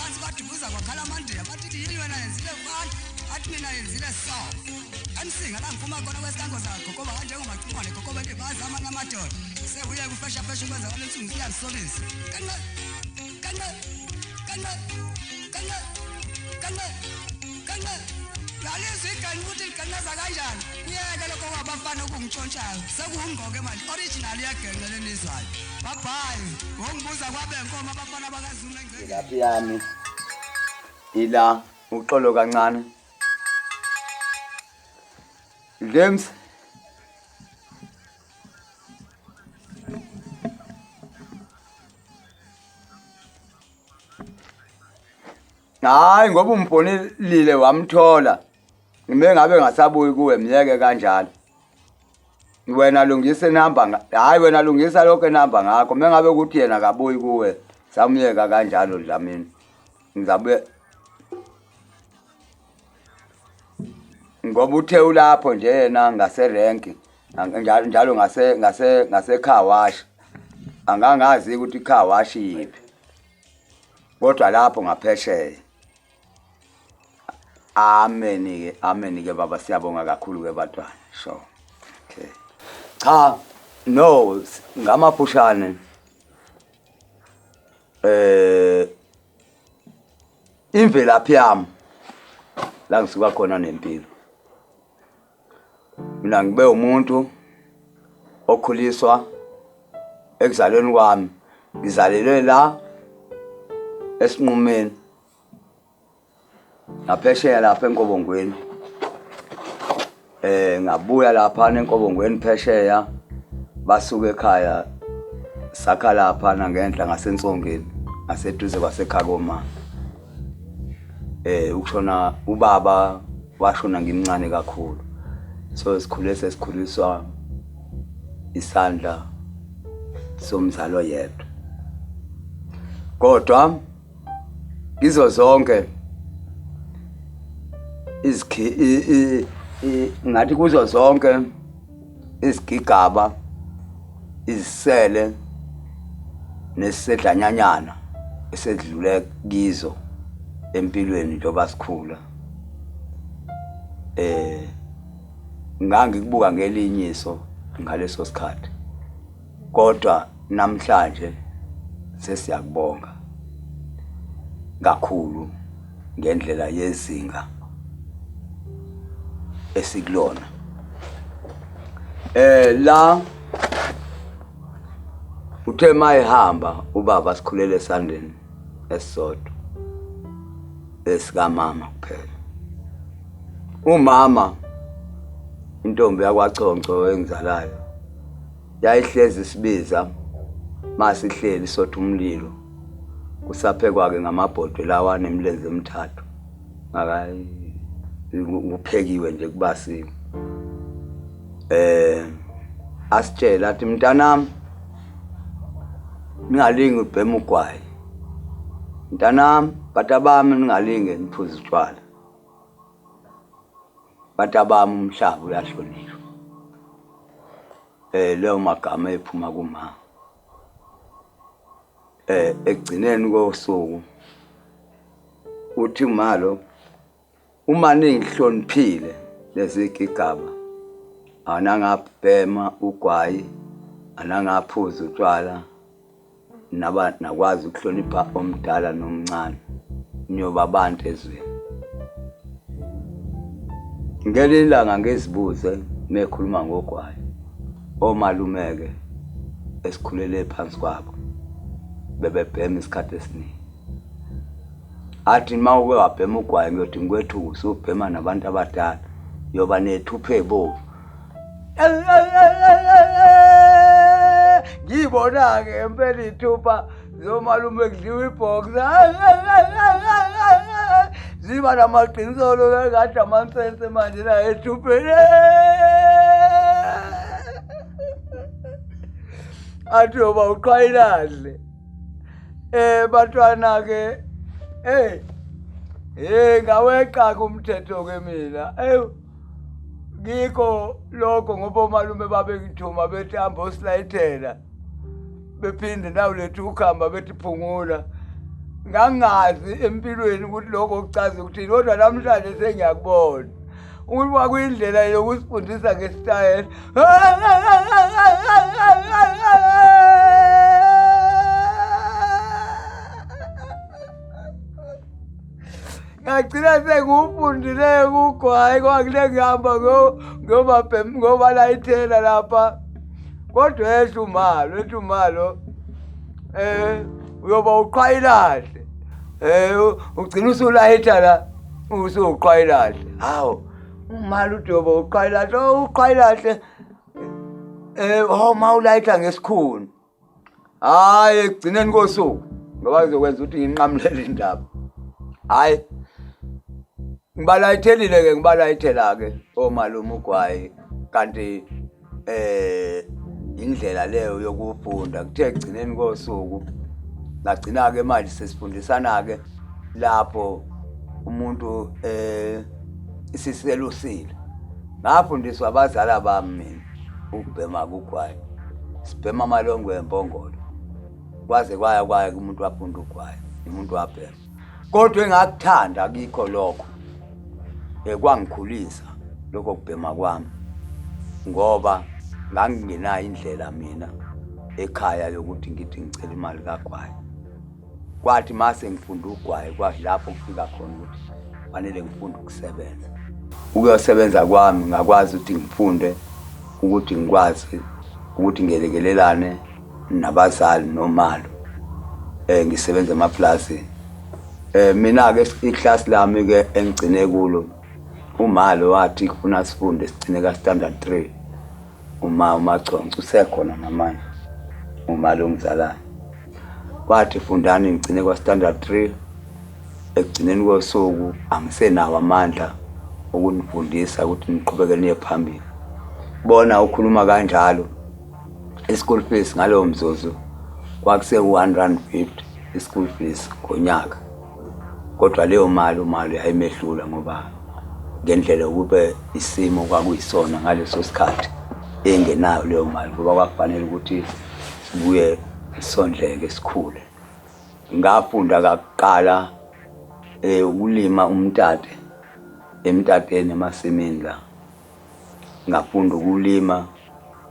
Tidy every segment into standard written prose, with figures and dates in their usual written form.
Phansi badubuza kwakhala amandiya bathi yini wena yenzile mfana, athi mina yenzile so. Emsinga la ngiphuma khona kwesikango zakho ngoba kanjengomacingwane gogobe nje amanye amadoda. Sekuye kufesha fesha ukwenza kwale nsungu iyazisolisa. Kanqe kanqe kanqe kanqe kanqe kanqe. Lalizwe igani ukuthi liganqeza kanjani. Kuyeke lokho kwabafana okungitshontshayo. Sekuwungqoke manje original iyagenqa lenizwayo. Bye bye. Wongibuza kwabe inkomo abafana bakaZuma engceke. Laphi yami ila uxolo kancane. James Hayi ngoba umfonelile wamthola. Ngime ngabe ngasabuyi kuwe myeke kanjalo. Wena lungisa inamba, hayi wena lungisa lokho enamba ngakho. Mengabe ukuthi yena akabuyi kuwe, samyeka kanjalo Dlamini. Ngizabuye ngoba uthe ulapho nje yena ngaserenki njalo njalo ngase ngase ngase car wash. Angangazi ukuthi car wash yiphi. Kodwa lapho ngaphesheya. Amen ke, amen ke baba, siyabonga kakhulu ke bantwana. Sure. Okay. Cha, no, ngamaphushane. Imvelaphi yami la ngisuka khona nempilo. Mina ngibe umuntu okhuliswa ekuzalweni kwami, ngizalelwe la esinqumeni ngaphesheya lapha enkobongweni, ngabuya lapha enkobongweni phesheya, basuka ekhaya sakha lapha ngenhla ngasensongeni ngaseduze kwasekhakoma. Ukushona ubaba washona ngimncane kakhulu, so sikhule sesikhuliswa isandla somzali oyedwa. Kodwa kizo zonke izikhi ngathi kuzo zonke izigigaba izisele nesisedlanyanyana esedlule kizo empilweni njengoba sikhula, ngangikubuka ngelinye iso ngaleso sikhathi, kodwa namhlanje sesiyakubonga kakhulu ngendlela yezinga esikulona. La uthe mayehamba ubaba sikhulele esandleni esisodwa esikamama kuphela. Umama intombi yakwaConco engizalayo yayihlezi isibiza masihleli sotha umlilo, kusaphekwa-ke ngamabhodwe lawa anemilenze emithathu, kuphekiwe nje kubasiwe. Asitshele athi mntanami ningalingi ubhema ugwayi, mntanami bantabami ningalinge niphuze utshwala, bantabami umhlaba uyahlonishwa. Leyo magama ephuma kuma. Ekugcineni kosuku uthi malo uma ningihloniphile lezi gigaba, anangabhema ugwayi, anangaphuza utshwala, naba nakwazi ukuhlonipha omdala nomncane, niyoba abantu ezweni. Ngelinye ilanga ngizibuze mekhuluma ngogwayi, omalumeke esikhulele phansi kwabo bebebhema isikhathi esiningi. Athi uma uke wabhema ugwayi ngiyothi ngikwethuka usubhema nabantu abadala, yoba nethupha ebovu. Ngibona-ke impela ithupha zomalume kudliwa ibhoksa, ziba namaqinisolo kade amansense manje la ethupheni. Athi yoba uqwayilahle. Bantwana ke, hey hey ngaweqa ke umthetho ke mina. Ewu ngikho lokho ngoba omalume babengithuma bethi hamba osilayithela, bephinde nawu lethu ukhamba bethi phungula. Ngangazi empilweni ukuthi lokho kuchaza ukuthini, kodwa namhlanje sengiyakubona ukuthi kwakuyindlela yokusifundisa ngesitayela. Ngagcina sengiwufundile kugwayi kwakule ngihamba ngobalayithela lapha, kodwa esho umalo, ethi umalo uyoba uqwayilahle, ugcina usulayitha la usuqwayilahle. Hawu, umalo uthi uyoba uqwayilahle, uqwayilahle oh ma ulayitha ngesikhuni. Hayi, ekugcineni kosuku, ngoba kuzokwenza ukuthi nginqamulele indaba, hhayi ngibalayithelile-ke, ngibalayithela-ke omalume ugwayi, kanti indlela leyo yokufunda. Kuthe ekugcineni kosuku ngagcina-ke manje sesifundisana-ke lapho umuntu isiselusile. Ngafundiswa abazala bami mina ukubhema kugwayi, sibhema amalongo empongolo kwaze kwaya kwaya kumuntu wafunda ugwayi, umuntu wabhema. Kodwa engakuthanda akikho lokho, kwangikhulisa lokho kubhema kwami, ngoba ngangingenayo indlela mina ekhaya yokuthi ngithi ngicela imali kagwayi. Kwathi mase ngifunda ugwayi, kwalapho kufika khona ukuthi fanele ngifunde ukusebenza. Ukuyosebenza kwami ngakwazi ukuthi ngifunde ukuthi ngikwazi ukuthi ngelekelelane nabazali nomalo, ngisebenza emaplazini. Mina-ke iklasi lami-ke engigcine kulo, umalo wathi kufuna sifunde, sigcine ka-standard 3. Uma uMaconco usekhona namanje, umalo ongizalayo, wathi fundani, ngigcine kwa-standard 3. Ekugcineni kosuku angisenawo amandla okunifundisa ukuthi niqhubeke niye phambili. Bona ukhuluma kanjalo, i-school fees ngalowo mzuzu kwakuse-150 i-school fees ngonyaka, kodwa leyo mali umali yayimehlula, ngoba ngendlela ukube isimo kwakuyisona ngaleso sikhathi engenayo leyo mali, ngoba kwakufanele ukuthi sibuye sondleke sikhule. Ngafunda kakuqala ukulima umtate emtateni emasimini la, ngafunda ukulima,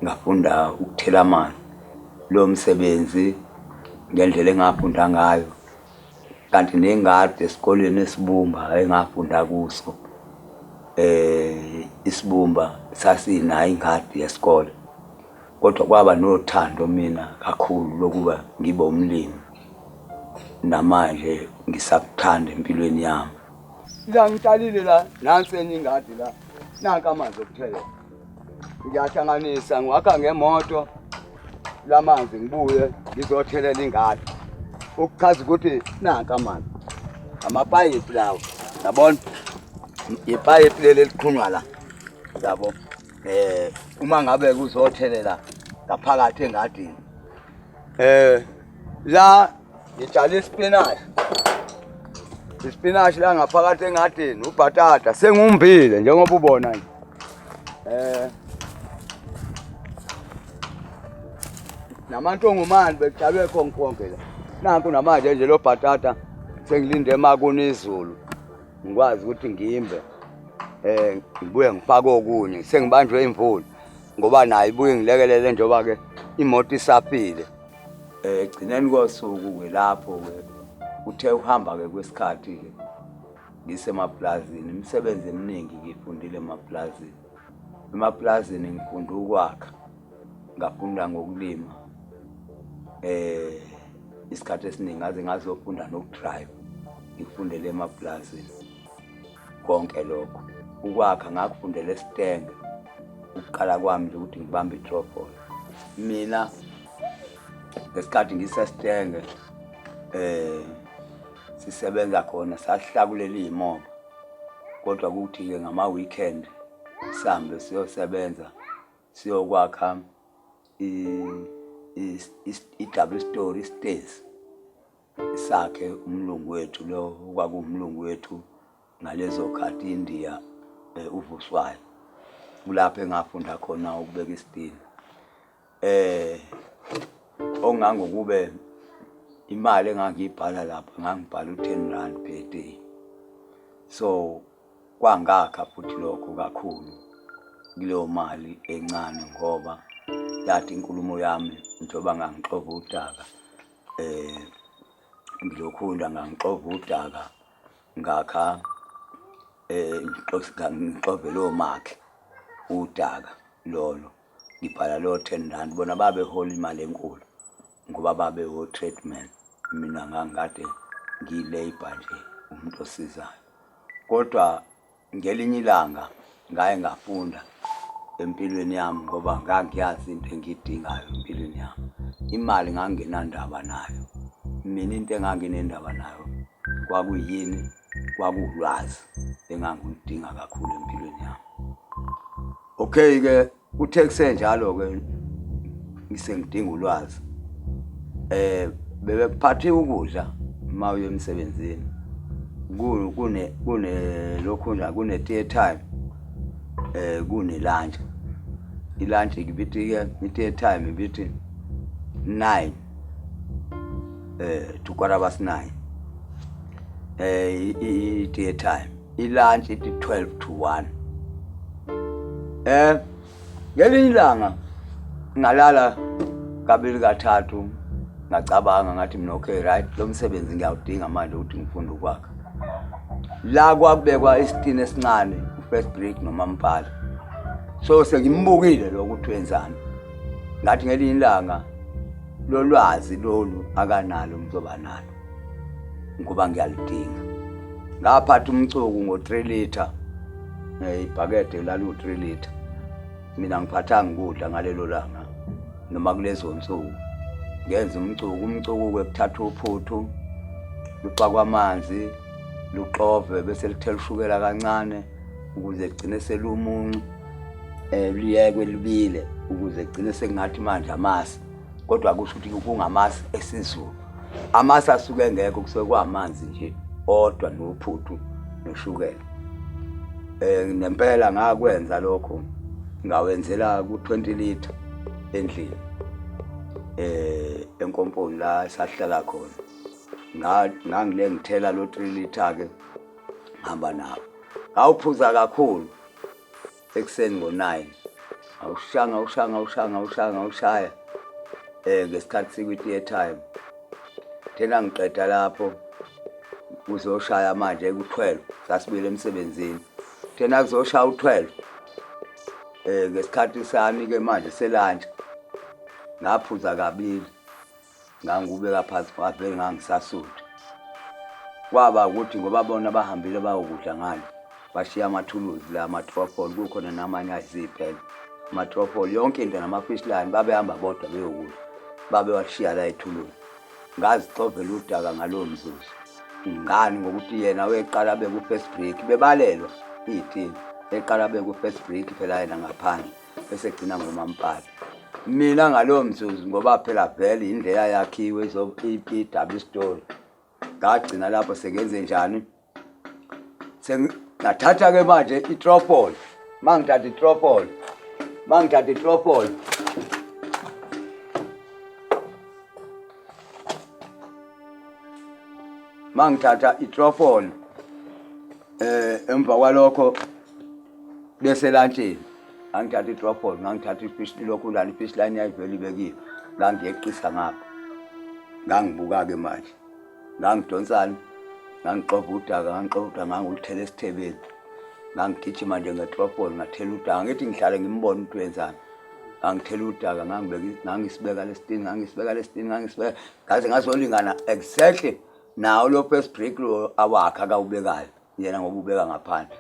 ngafunda ukuthela amanzi. Lo msebenzi ngendlela engafunda ngayo, kanti nengadi esikoleni esibumba engafunda kuso, isibumba sasinayo ingadi yesikole, kodwa kwaba nothando mina kakhulu lokuba ngibe umlimi, namanje ngisakuthanda empilweni yami. La ngitshalile la, nansi enye ingadi la, nanka amanzi okuthelela, ngiyahlanganisa ngiwakha ngemoto lamanzi, ngibuye ngizothelela ingadi, ukuchaza ukuthi nanka amanzi, amapayipi lawo, yabona ipayipi leli eliqhunywa la, yabo, uma ngabe kuzothelela ngaphakathi engadini. La ngitshala isipinashi, isipinashi la ngaphakathi engadini, ubhatata sengumbile njengoba ubona nje. Namantongomane bekutshalwe khona konke la. Nanku namanje nje lo bhatata sengilinde makuna izulu ngikwazi ukuthi ngimbe, ngibuye ngifake okunye, sengibanjwe imvula ngoba nayo ibuye ngilekelele njengoba ke imoto isafile. Egcineni kosuku ke lapho ke uthe uhamba ke kwesikhathi ke ngisemaplazini, imisebenzi eminingi ngiyifundile emaplazini. Emaplazini ngifunda ukwakha, ngafunda ngokulima, isikhathi esiningi ngaze ngazofunda nokudrive, ngikufundele emaplazini konke lokho. Ukwakha ngakufundela esitenge, ukuqala kwami nje ukuthi ngibambe itrofolo. Mina ngesikhathi ngisesitenge sisebenza khona, sasihlakulela iy'moba, kodwa kuthi-ke ngama-weekend sihambe siyosebenza siyokwakha i-double story stairs sakhe umlungu wethu lo okwakuwumlungu wethu ngalezo khathi, India, uvuswayo. Kulapho engafunda khona ukubeka isitini, ongangokube Imali engangiyibhala lapho ngangibhala u-10 rand per day. So kwangakha futhi lokho kakhulu kuleyo mali encane ngoba yathi inkulumo yami njengoba ngangixova udaka eh ngilokhunda ngangixova udaka ngakha eh ngixove lowo makhe udaka lolo ngibhala lowo 10 rand bona babehola imali enkulu ngoba babe wo-tradman mina ngangikade ngiyi-labour nje umuntu osizayo kodwa ngelinye ilanga ngaye ngafunda empilweni yami ngoba ngangiyazi into engiyidingayo empilweni yami imali ngangingenandaba nayo mina into enganginendaba nayo kwakuyini kwakuwulwazi engangiludinga kakhulu empilweni yami okay-ke Kuthe kusenjalo-ke ngisengidinga ulwazi eh bebekuphathiwe ukudla uma uye emsebenzini kune kune lokhu nje kune tea time eh kune lunch ilunch ibithi ke i-tea time ibithi 9 eh to quarter past 9 eh i-tea time ilunch ithi 12 to 1 eh ngelinye ilanga ngalala kabili kathathu ngacabanga ngathi mina okay right lo msebenzi ngiyawudinga manje ukuthi ngifunde ukwakha la kwakubekwa isitini esincane u-first break noma mpala so sengimbukile lo ukuthi wenzani ngathi ngelinye ilanga lolwazi lolu akanalo ngizoba nalo ngoba ngiyaludinga ngaphatha umcuku ngo-3 litre eh, ibhakede laliwu-3 litre mina ngiphathanga ukudla ngalelo langa noma kulezo nsuku ngenza umcuku umcuku-ke kuthatha uphuthu lufakwa amanzi luxove bese lithela ushukela kancane ukuze kugcine selumuncu um liyekwe libile ukuze kugcine sekungathi manje amasi kodwa kusho ukuthi kungamasi esiZulu amasi asuke engekho kusuke kwamanzi nje odwa nophuthu noshukela eh nempela ngakwenza lokho ngawenzela ku-20 liter endlini eh enkomponi la sahlala khona ngangile ngithela lo 3 liter ke ngihamba nawo ngawuphuza kakhulu ekuseni ngo-9 awushaya ngawushaya ngawushaya ngawushaya ngawushaya um ngesikhathi sikwi-tea time thena ngiqeda lapho kuzoshaya manje ku-12 sasibuyele emsebenzini thena kuzoshaya u-12 um ngesikhathi sani-ke manje selantshi ngaphuza kabili ngangikubeka phansi ngavele ngangisasutha kwaba ukuthi ngoba bona bahambile bayokudla ngale bashiya amathuluzi la amatrofol kukhona namanye ayizibhele amatrofol yonke into nama-fish line babehamba bodwa beyokudla babewashiya la ethuluzi ngazixovela udaka ngalowo mzuzu ngani ngokuthi yena weqala beku-first break bebalelwa iy'tini eqala beku-first break phela yena ngaphandle bese gcina ngomampala mina ngalowo mzuzu ngoba phela vele indlela yakhiwe idaba isitori ngagcina lapho sengenze njani sengathatha-ke manje itropol ma ngithatha itropol ma ngithatha itropol ma ngithatha itrofol eh emva kwalokho bese lantsheni ngangithatha i-dropball ngangithatha i-fish lokhu lana i-fish line yayivele ibekiwe ngangiyeqisa ngapha ngangibuka-ke manje ngangidonsani ngangixova udaka ngangixova udaka nganguluthela esithebeni ngangigijima nje nge-dropball ngathela udaka ngithi ngihlale ngimbone ukuthi wenzani ngangithela udaka ngangisibeka lesitini ngangisibeka lesitini ngangisibeka ngaze ngazolingana exactly nawo lo first break lo awakhe akawubekayo yena ngoba ubeka ngaphandle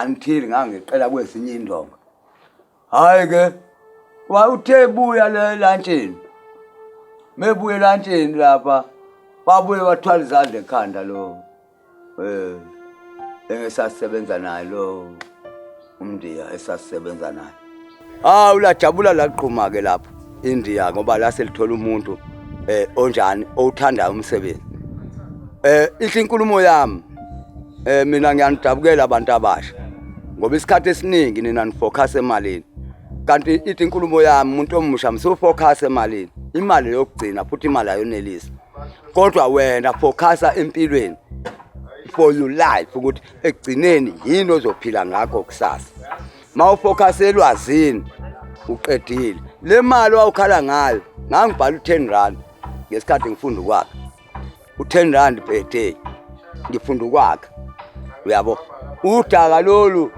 until ngangiqela kwezinye indonga hayi ke wawuthe buya le lantsheni mebuye lantsheni lapha wabuye wathwala izandla ekhanda lo eh engesasebenza naye lo umndiya esasisebenza naye hawu lajabula laqhuma ke lapho indiya ngoba la selithola umuntu eh onjani owuthandayo umsebenzi eh ihle inkulumo yami eh mina ngiyanidabukela abantu abasha ngoba isikhathi esiningi nina nifocus emalini kanti ithi inkulumo yami umuntu omusha msufocus emalini imali yokugcina futhi imali ayonelisa. Kodwa wena focusa empilweni for your life ukuthi ekugcineni yini ozophila ngakho kusasa. Mawufocus elwazini uqedile. Le mali wawukhala ngayo ngangibhala u10 rand ngesikhathi ngifunda ukwakha. U10 rand per day ngifunda ukwakha. Uyabo? Udaka lolu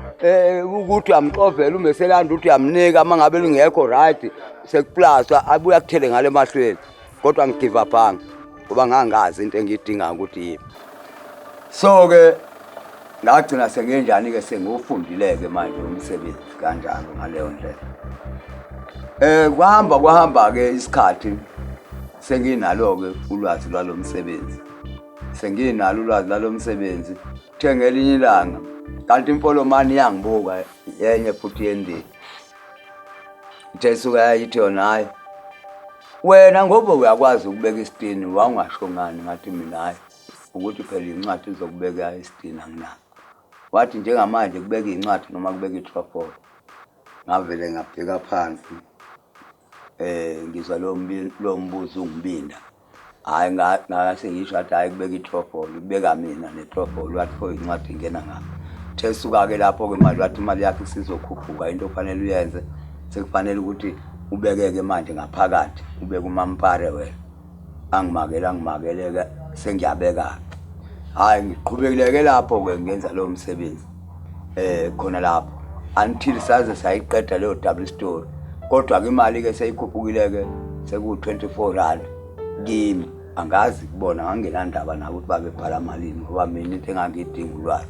ukuthi uyamxovela umeselanda ukuthi uyamnika uma ngabe lingekho right sekuplastwa abuye akuthele ngale emahlweni. Kodwa ngigive upanga ngoba ngangazi into engiyidingayo ukuthi yini. So ke ngagcina sengenjani ke sengiwufundile-ke manje umsebenzi kanjalo ngaleyo ndlela. Kwahamba kwahamba-ke isikhathi senginalo-ke ulwazi lwalo msebenzi. Senginalo ulwazi lwalo msebenzi. Kuthe ngelinye ilanga kanti imfolomani iyangibuka yenye futhi yendini. Ithe isuka yayithi yona hhayi wena ngoba uyakwazi ukubeka isitini wawungasho ngani ngathi mina hhayi ukuthi phela incwadi izokubeka isitini anginayo. Wathi njengamanje kubeka incwadi noma kubeka itrofolo. Ngavele ngabheka phansi ngizwa lo mbuzo ungibinda. Hhayi ngase ngisho ngathi hhayi kubeka itrofolo, kubeka mina netrofolo wathi pho incwadi ingena ngapha. Uthe suka-ke lapho-ke manje wathi imali yakho isizokhuphuka into okufanele uyenze sekufanele ukuthi ubekeke manje ngaphakathi ubeke umampare wena. Angimakele angimakele-ke sengiyabeka-ke. Hhayi ngiqhubekile-ke lapho-ke ngenza lowo msebenzi khona lapho until saze sayiqeda leyo double story. Kodwa-ke imali-ke seyikhuphukile-ke seku-24 rand kimi. Angazi kubona ngangingenandaba nabo ukuthi babebhala malini ngoba mina into engangiyidinga ulwazi.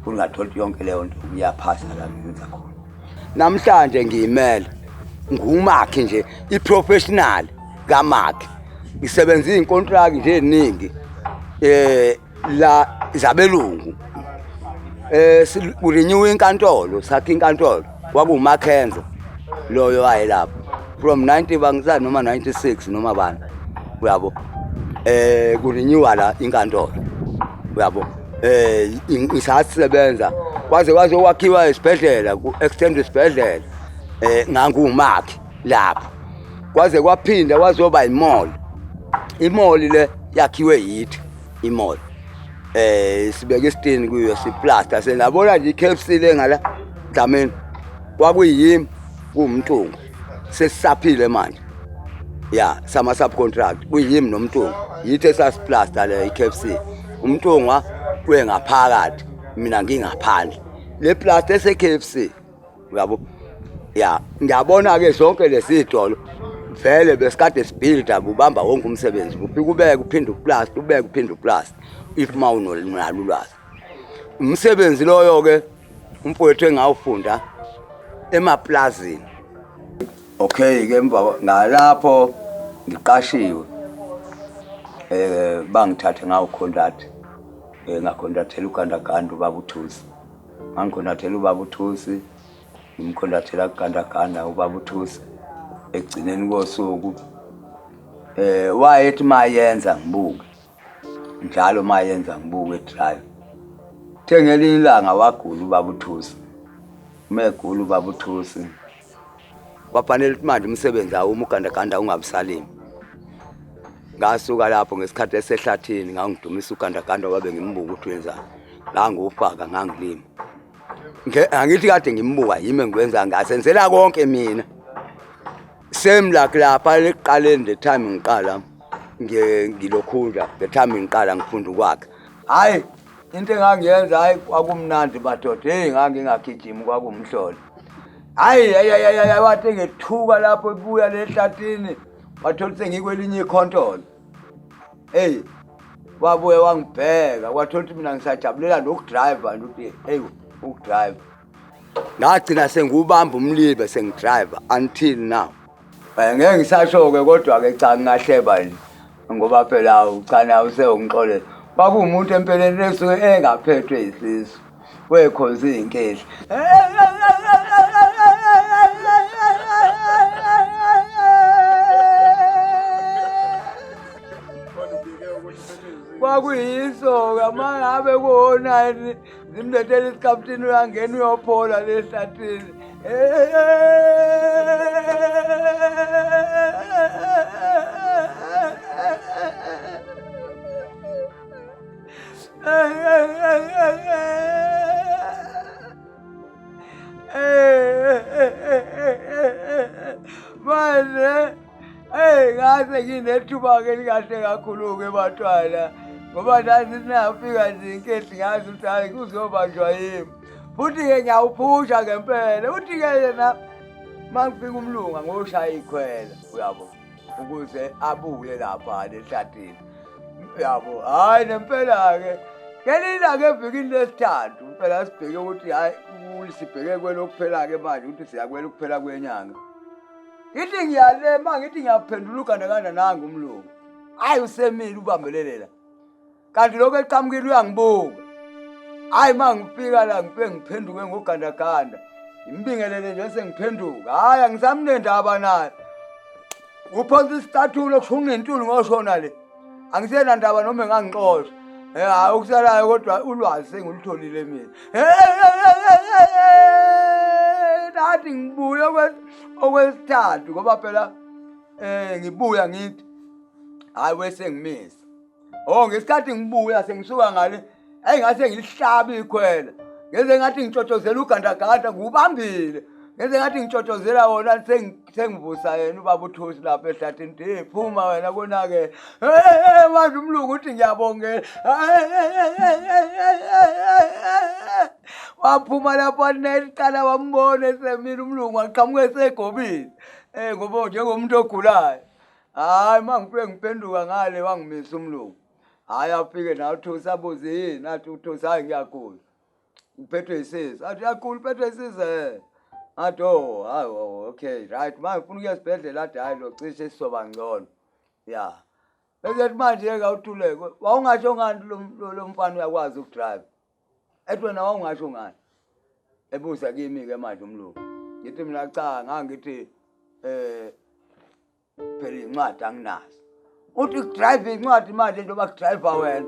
Futhi ngathola ukuthi yonke leyo nto iyaphasa la ngenza khona. Namhlanje ngiyimele ngumakhi nje i-professional kamakhi. Ngisebenza iy'nkontraki nje ey'ningi la zabelungu. Kurenew inkantolo, sakha inkantolo kwakuwuMakhenzo loyo wayelapho from 90 bangisazi noma 96 noma bani uyabo. Kurenewa la inkantolo uyabo. Ngisasebenza kwaze kwaze kwakhiwa isibhedlela ku-extend isibhedlela ngangumakhi lapho. Kwaze kwaphinda kwazoba imall. Imall le yakhiwe yithi imall. Sibeke isitini kuyo siplaster senabona nje i-KFC le ngala Dlamini kwakuyimi kuwumntungu sesisaphile manje ya sama subcontract kuyimi nomntungu yithi esasiplaster le i-KFC. Umntungwa wengaphakathi mina ngingaphandle le plaster ese KFC uyabo. Ya ngiyabona ke zonke lezitolo vele besikade sibuilda kubamba wonke umsebenzi ufike ubeke uphinde uplaster ubeke uphinde uplaster if mawunalo ulwazi. Umsebenzi loyo ke umfowethu engawufunda emaplazini. Okay ke emva ngalapho ngiqashiwe bangithathe ngawu contract ngakhontrathela ugandaganda ubaba uThusi. Ngangikhontrathela ubaba uThusi ngimkhontrathela kugandaganda ubaba uThusi. Ekugcineni kosuku wayethi mayenza ngibuke njalo mayenza ngibuke drive. Kuthe ngelinye ilanga wagula ubaba uThusi. Uma egula ubaba uThusi kwafanele ukuthi manje umsebenzi awume ugandaganda ungabusalimi. Ngasuka lapho ngesikhathi esehlathini ngangidumisa ugandaganda wabe ngimbuka ukuthi wenzani. Ngangiwufaka ngangilima. Angithi kade ngimbuka yimi engikwenza ngasenzela konke mina. Same like lapha ekuqaleni the time ngiqala ngilokhunja the time ngiqala ngifunda ukwakha. Hhayi into engangiyenza hhayi kwakumnandi madoda hey ngangingagijimi kwakumhlola. Hhayi hayi hayi wathi ngethuka lapho ebuya lehlathini wathola sengikwelinye ikhontolo. Hey wabuye wangibheka wathola ukuthi mina ngisajabulela nokudrive nje ukuthi hey ukudrive. Ngagcina sengiwubamba umlibe sengidrive until now. Ngeke ngisasho-ke kodwa-ke cha ngingahleba nje ngoba phela cha nawe usewungixolela. Kwakuwumuntu empeleni esuke engaphethwe yisisu wekhonza iy'nkehli. Kwakuyiso-ke uma ngabe kuwonani zimlethela isikaputini uyangena uyophola lehlathini. Ngase nginethuba-ke elikahle kakhulu-ke batwana ngoba nazi sinafika nje inkehli ngazi ukuthi hhayi kuzobanjwa yimi futhi-ke ngiyawuphusha ngempela uthi-ke yena uma ngifika umlunga ngoshaya ikhwela uyabo ukuze abuye lapha lehlathini yabo hhayi nempela-ke ngelila-ke evikini lesithathu impela sibheke ukuthi hhayi sibheke kwelokuphela-ke manje ukuthi siyakwela ukuphela kwenyanga ngithi ngiyale ma ngithi ngiyaphendula ugandaganda nangu umlungu hhayi usemile ubambelelela kanti lokho eqhamukile uyangibuka hhayi ma ngifika la ngifike ngiphenduke ngogandaganda ngimbingelele nje sengiphenduka hhayi angisamnendaba naye uphonsa isicathulo kushunqa intulu ngoshona le angisenandaba noma engangixosha Eh hayi okusalayo kodwa ulwazi sengilutholile mina. Nathi ngibuye okwesithathu ngoba phela eh ngibuya ngithi hayi wesengimisa. Oh ngesikhathi ngibuya sengisuka ngale eyi ngase ngilihlabe ikhwela ngeze ngathi ngitshotshozela ugandaganda ngiwubambile ngeze ngathi ngitshotshozela wona sengivusa yena ubaba uthusi lapha ehlathini ukuthi hey phuma wena konakele manje umlungu uthi ngiyabongela waphuma lapho aneqala wambona esemile umlungu waqhamuka esegobile um ngoba njengomuntu ogulayo hhayi uma ngifike ngiphenduka ngale wangimisa umlungu Hhayi afike nawe uthusa abuze yini athi uthusa hhayi ngiyagula uphethwe yisisu athi uyagula uphethwe yisisu eh athi oh hayi oh, okay right manje ufuna ukuya esibhedlela athi hhayi lo cishe sizoba ngcono ya bese ethi manje-ke awuthuleke wawungasho ngani lo mfana uyakwazi ukudrayiva ethi wena wawungasho ngani ebuza kimi-ke manje umlungu ngithi mina cha ngangithi um phela incwadi anginazo uthi kudrive incwadi manje njengoba kudrive wena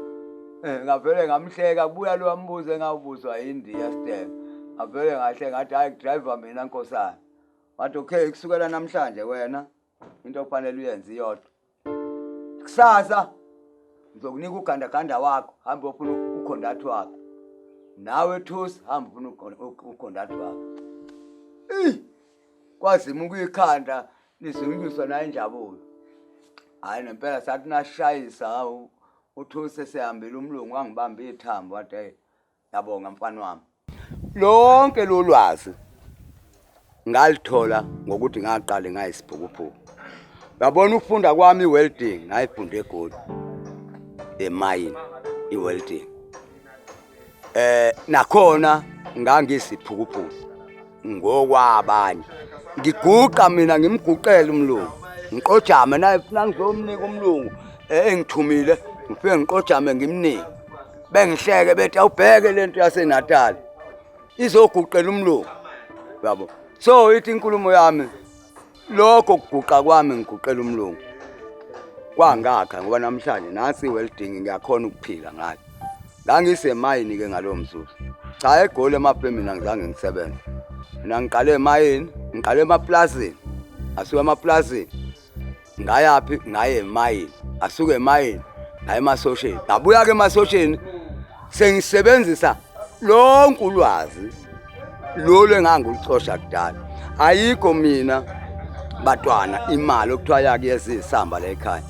eh ngavele ngamhleka kubuya lo ambuzo engawubuzwa yindiya step ngavele ngahle ngathi hayi kudrive mina nkosana wathi okay kusukela namhlanje wena into okufanele uyenze iyodwa kusasa ngizokunika ugandaganda wakho hamba ufuna ukhondathi wakho nawe thusi hamba ufuna ukhondathi wakho kwazima ukuyikhanda lizunguzwa nayo injabulo hhayi nempela sathi nashayisa hawu uthuse sehambile umlungu wangibamba ithambo wathi hey yabonga mfana wami lonke lolwazi ngalithola ngokuthi ngaqale ngayisiphukuphuku yabona ukufunda kwami i-welding ngayifunda egoli emayini i-welding eh nakhona ngangisiphukuphuku ngokwabanye ngiguqa mina ngimguqele umlungu ngiqojame naye funa ngizomnika umlungu eh, engithumile ngifike ngiqojame ngimnike bengihleke bethi awubheke lento yaseNatal izoguqela umlungu yabo so ithi inkulumo yami lokho kuguqa kwami ngiguqela umlungu kwangakha ngoba namhlanje nasi welding ngiyakhona ukuphila ngayo ngangisemayini ke ngalowo mzuzu cha egoli emafemini angizange ngisebenze mina ngiqale emayini ngiqale emaplazini asuke emaplazini ngayaphi ngaye emayini asuke emayini ngaye emasosheni ngabuya-ke emasosheni sengisebenzisa lonke ulwazi lolu engangulucosha kudala ayikho mina batwana imali okuthiwa yake yezisamba la ekhaya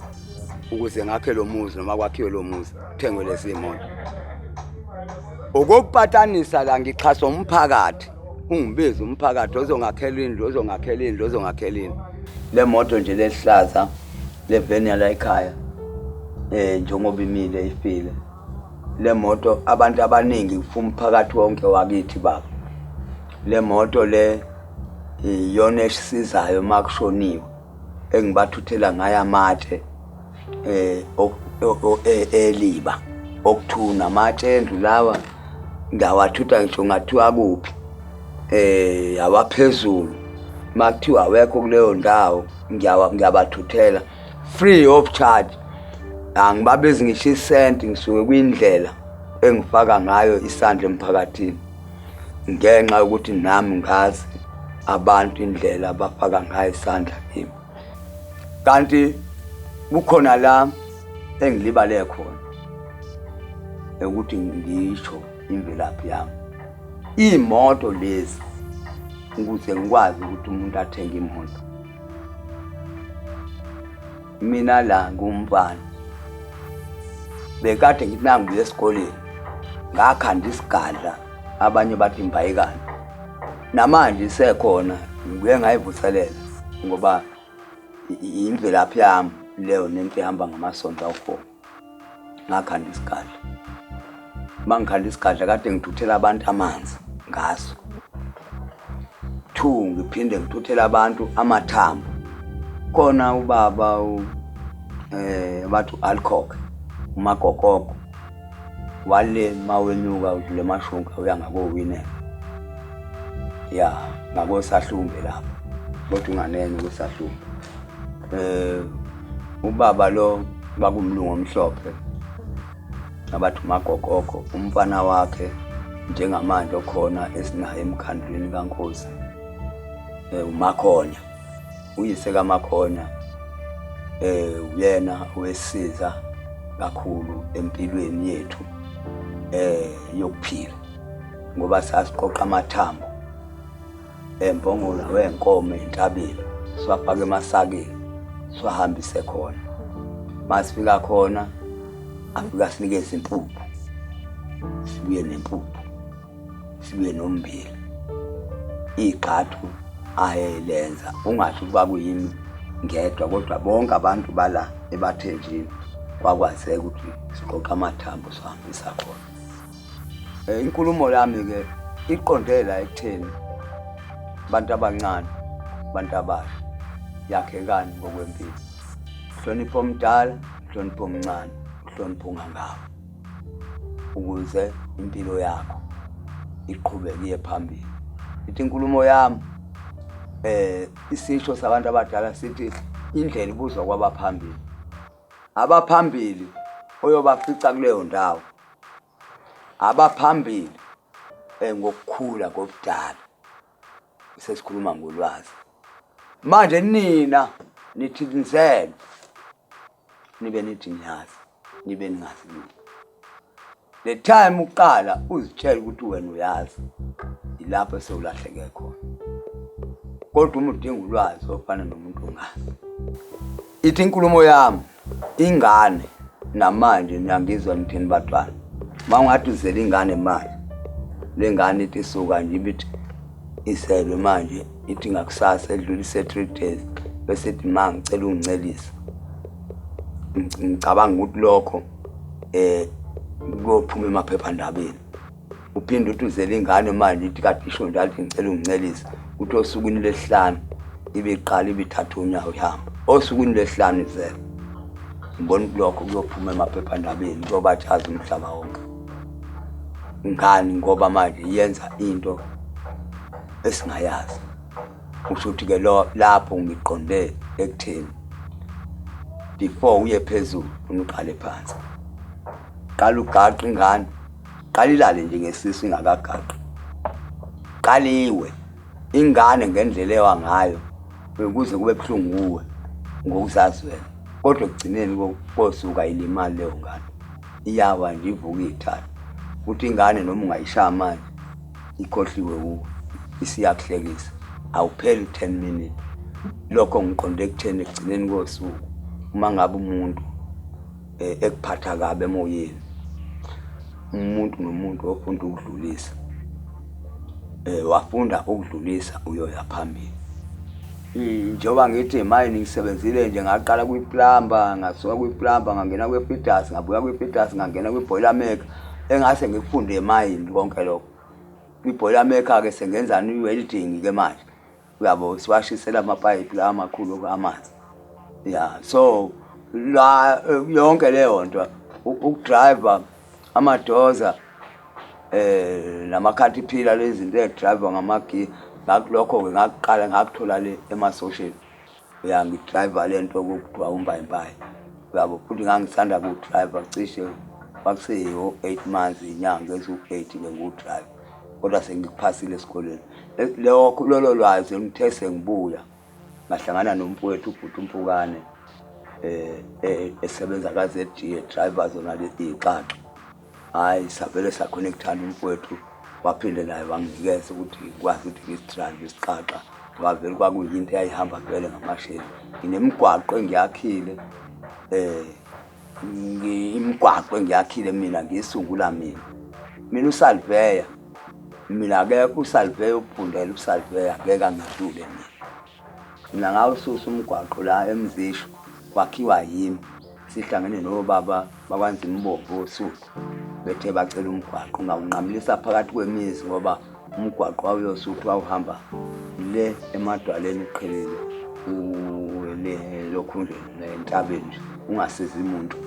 ukuze ngakhe lo muzi noma kwakhiwe lo muzi kuthengwe lezi moto okokupatanisa la ngixhaswa umphakathi ungibiza umphakathi ozongakhela indlu ozongakhela indlu ozongakhela indlu le moto nje lehlaza leveni yala ekhaya eh njengoba imile ifile le moto abantu abaningi umphakathi wonke wakithi baba le moto le iyona esisizayo uma kushoniwe engibathuthela ngayo amatshe eh eliba okuthuna amatshe endlu lawa ngiyawathutha ngisho ngathiwa kuphi eh awaphezulu makuthiwa awekho kuleyo ndawo ngiyabathuthela free of charge angibabizi ngisho isenti ngisuke kwindlela engifaka ngayo isandla emphakathini ngenxa yokuthi nami ngazi abantu indlela abafaka ngayo isandla kimi kanti kukhona la engilibale khona ukuthi ngisho imvelaphi yami iy'moto lezi ukuze ngikwazi ukuthi umuntu athenge imoto. Mina la ngumfana bekade ngithi nangibuya esikoleni ngakhanda isigadla, abanye bathi imbayikane, namanje isekhona, ngibuye ngayivuselela ngoba imvelaphi yami leyo nento ihamba ngamasonto awu-4. Ngakhanda isigadla, uma ngikhanda isigadla kade ngithuthela abantu amanzi ngaso. 2, ngiphinde ngithuthele abantu amathambo. Khona ubaba bathi u-Alcock uMagogogo wale mawenyuka udlule emashunka uya ngakowinela ya ngakosahlumbe lapho, kodwa unganene kwesahlumbe. Ubaba lo kwakumlungu omhlophe abathi uMagogogo, umfana wakhe njengamanje okhona esinaye emkhandlwini kaNkosi uMakhonya, uyise kaMakhonya uyena owesiza kakhulu empilweni yethu yokuphila, ngoba sasiqoqa amathambo embongolo wenkomo entabeni, siwafaka emasakeni, siwahambise khona. Masifika khona afika sinikeze impuphu, sibuye nempuphu, sibuye nommbila. Igxathu ayelenza ungasho ukuba kuyimi ngedwa, kodwa bonke abantu bala ebathenjini kwakwazeka ukuthi siqoqa amathambo sihambisa khona. Inkulumo yami-ke iqonde la ekutheni abantu abancane, abantu abasha, yakhekani ngokwempilo. Hlonipha omdala, hlonipha omncane, hlonipha ungangawe, ukuze impilo yakho iqhubeke iye phambili. Ithi inkulumo yami, isisho sabantu abadala sithi indlela ibuzwa kwabaphambili. Abaphambili oyobafica kuleyo ndawo, abaphambili ngokukhula ngobudala, sesikhuluma ngolwazi. Manje nina nithi nizelwe, nibe nithi niyazi, nibe ningazi lutho. Le time uqala uzitshela ukuthi wena uyazi, yilapho sewulahleke khona. Kodwa uma udinga ulwazi ofana nomuntu ongazi. Ithi inkulumo yami, ingane namanje niyangizwa nithini batwana? Uma ungathi uzele ingane manje, le ngane ithi isuka nje ibithi izelwe manje, ithi ngakusasa edlulise 3 days bese ithi ma ngicela ungicelise. Ngicabanga ukuthi lokho kuyophuma emaphephandabeni. Uphinde uthi uzele ingane manje ithi kade isho njalo ithi ngicela ungicelise, uthi osukwini lwesihlanu ibe iqala ibe ithatha unyawo ihamba, osukwini lwesihlanu izele. Ngibona ukuthi lokho kuyophuma emaphephandabeni, kuyobatshaza umhlaba wonke. Ngani? Ngoba manje yenza into esingayazi. Kusho ukuthi-ke lo lapho ngiqonde ekutheni before uye phezulu ufuna uqale phansi. Qala ugaqa ingane, qala ilale nje ngesisu ingakagaqi. Qaliwe ingane ngendlela ewa ngayo ukuze kube buhlungu kuwe ngokuzazi wena, kodwa ekugcineni kosuka ilimali leyo ngane, iyawa nje ivuka iyithatha. Futhi ingane noma ungayishaya manje ikhohliwe kuwe, isiyakuhlekisa, awupheli 10 minutes. Lokho ngiqonde ekutheni ekugcineni kosuku uma ngabe umuntu ekuphatha kabi emoyeni, umuntu nomuntu ofunda ukudlulisa, wafunda ukudlulisa uyoya phambili. Njengoba ngithi emayini ngisebenzile nje, ngaqala kwi-plumber, ngasuka kwi-plumber ngangena kwi-fitters, ngabuya kwi-fitters ngangena kwi-boiler maker, engase ngikufunde emayini konke lokho. Kwi-boiler maker-ke sengenzani i-welding-ke manje, uyabo, siwashisela amapayipi la amakhulu amanzi. Ya, so la yonke leyo nto ukudriver amadoza namakhathipila, lezi zinto ey'drayiva ngamagiya, ngakulokho-ke ngakuqala ngakuthola le emasosheni. Ya, ngidrayiva le nto okuthiwa umbayimbayi, uyabo. Futhi ngangisanda kuwudrayiva cishe kwakuseyiwo-8 months, inyanga eziwu-8 bengiwudrayiva, kodwa sengikuphasile esikoleni. Lokho lolo lwazi ngithe sengibuya ngahlangana nomfowethu ubhuti uMpukane esebenza ka-ZG edrayiva zona lezi iy'xaxa. Hhayi, savele sa-connect-ana umfowethu, waphinde naye wanginikeza ukuthi ngikwazi ukuthi ngisidrayive isixaxa. Ngoba vele kwakuyinto eyayihamba vele ngamasheli. Nginemigwaqo engiyakhile imigwaqo engiyakhile mina ngiyisungula mina. Mina uSalveya, mina akekho uSalveya okufundela uSalveya ngeke angidlule mina. Mina ngawususa umgwaqo la eMzisho kwakhiwa yimi sihlangene nobaba bakwaNzimbomvu oSuthu bethe bacela umgwaqo ngawunqamulisa phakathi kwemizi ngoba umgwaqo wawuyosuthu wawuhamba le emadwaleni uqhelile le lokhu nje entabeni nje ungasizi muntu